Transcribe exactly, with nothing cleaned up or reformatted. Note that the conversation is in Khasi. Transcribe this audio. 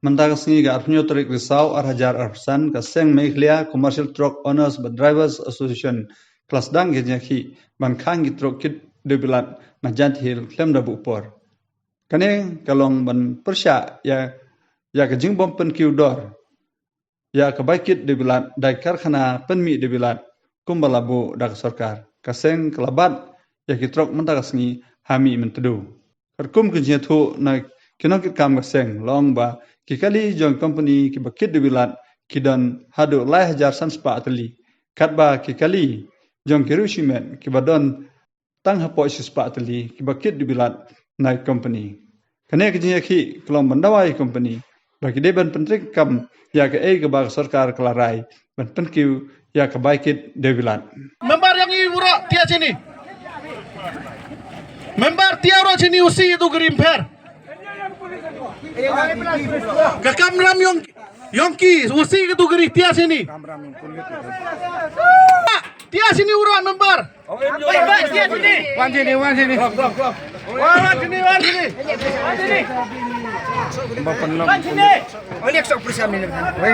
Mynta ka sngi ka arphew tarik Risaw ar hajar arphew san, ka seng Meghalaya Commercial Truck Owners bad Drivers Association ka la sdang ka jingïakhih ban khang ki trok kit dewbilat na Jaintia Hills khlem da buh por. Kane ka long ban pyrshah ïa, ïa ka jingbym pynkiew dor ïa ka bai kit dewbilat da ki karkhana pynmih dewbilat kumba la buh da ka sorkar. Ka seng ka la bat ïa ki trok mynta ka sngi ha Mihmyntdu. Katkum ka jingïathuh na ki nongkitkam ka seng, la ong ba ki kali jong ki kompani kiba kit dewbilat ki don haduh lai hajar san spah tylli, katba ki kali jong ki riew shimet kiba don tang hapoh shi spah tylli kiba kit dewbilat na ki kompani. Kane ka jingïakhih ka long ban dawa ïa ki kompani ba ki dei ban pyntreikam ïa kaei kaba ka sorkar ka la rai ban pynkiew ïa ka bai kit dewbilat. Member ïong i buro, tia shini. Member tia buro shini, usi tu grim pher. Ka kamram ïong, ïong ki, usi ka tu grim, tia shini. Tia shini buro member. Wan shini, wan shini. Wan shini, wan shini. Wan shini.